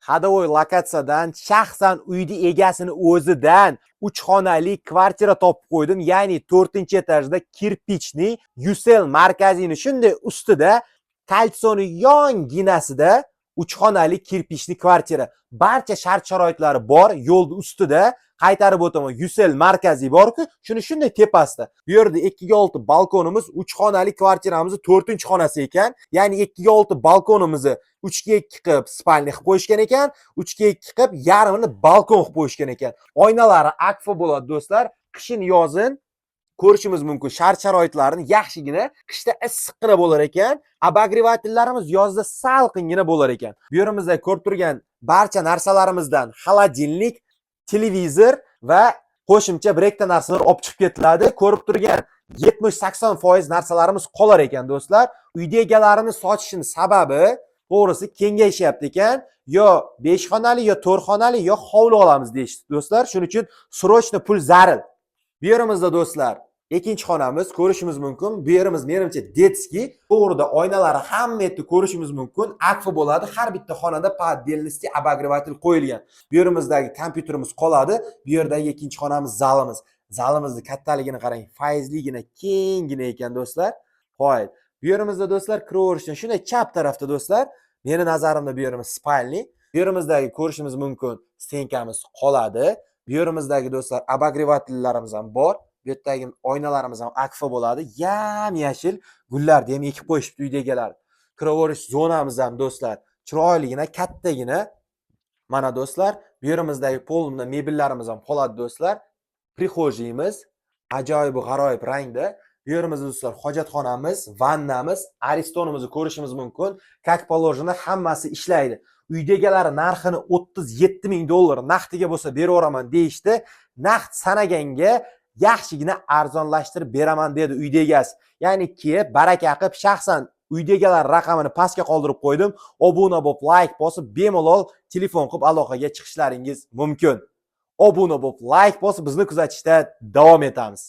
Ходовой lokatsiyadan, shaxsan uyni egasini o'zidan 3 xonali kvartira topib qo'ydim. Ya'ni 4-etajda, кирпичный, Ucell markazini shunday ustida, кольцо ni yonginasida 3 xonali кирпичный kvartira. Barcha shart sharoitlari bor, yo'lni ustida. Qaytarib o'taman, Ucell markaziy bor-ku, shuni shunday tepasida. Bu yerda 2 ga 6 balkonimiz, 3 xonali kvartiramizni 4-xonasi ekan. Ya'ni 2 ga 6 balkonimizni 3 ga 2 qilib спальня qilib qo'yishgan ekan, 3 ga 2 qilib yarmini balkon qilib qo'yishgan ekan. Oynalari akfa bo'ladi, do'stlar. Qishin, yozin ko'rishimiz mumkin shart sharoitlarini yaxshigina. Qishda issiqqina bo'lar ekan, обогреватель larimiz yozda salqingina bo'lar ekan. Bu yerimizda ko'rib turgan barcha narsalarimizdan холодильник, televizor va qo'shimcha bir ikkita narsalar olib chiqib ketiladi. Ko'rib turgan 70-80% narsalarimiz qolar ekan, do'stlar. Uyda egalarini sotishini sababi, to'g'risi, kengayishyapti ekan. Yo 5 xonali, yo 4 xonali, yo hovli olamiz deyishdi, do'stlar. Shuning uchun срочно pul zaril. Bu yerimizda, do'stlar, ikkinchi xonamiz ko'rishimiz mumkin. Bu yerimiz, menimcha, детский. To'g'rida oynalari hamma yerda ko'rishimiz mumkin. Akfa bo'ladi. Har bitta xonada по отдельности обогреватель qo'yilgan. Bu yerimizdagi kompyuterimiz qoladi. Bu yerdagi ikkinchi xonamiz, zalimiz. Zalimizni kattaligini qarang, fayzligina, kenggina ekan, do'stlar. Hoy. Bu yerimizda, do'stlar, kiraverishdan shunday chap tarafda, do'stlar, meni nazarimda bu yerimiz спальня. Bu yerimizdagi ko'rishimiz mumkin, стенка miz qoladi. Bu yerimizdagi, do'stlar, обогреватель larimiz ham bor. Bu yerdagi oynalarimiz ham akfa bo'ladi. Yam yashil gullarni ham ekib qo'yishibdi uyda egalari. Kiraverish zonamiz ham, do'stlar, chiroyligina, kattagina. Mana, do'stlar, bu yerimizdagi polni mebellarimiz ham qoladi, do'stlar. Прихожий imiz ajoyib g'aroyib rangda. Bu yerimizda, do'stlar, hojatxonamiz, vannamiz, Aristonimizni ko'rishimiz mumkin. Как положено, hammasi ishlaydi. Uyda egalari narxini 37 ming dollar naqdiga bo'lsa beraveraman deyishdi. Naqd sanaganga yaxshigina arzonlashtirib beraman dedi uyda egasi. Ya'ni kelib baraka qilib, shaxsan uyda egalar raqamini pastga qoldirib qo'ydim. Obuna bo'lib, layk bosib, bemalol telefon qilib aloqaga chiqishlaringiz mumkin. Obuna bo'lib, layk bosib, bizni kuzatishda davom etamiz.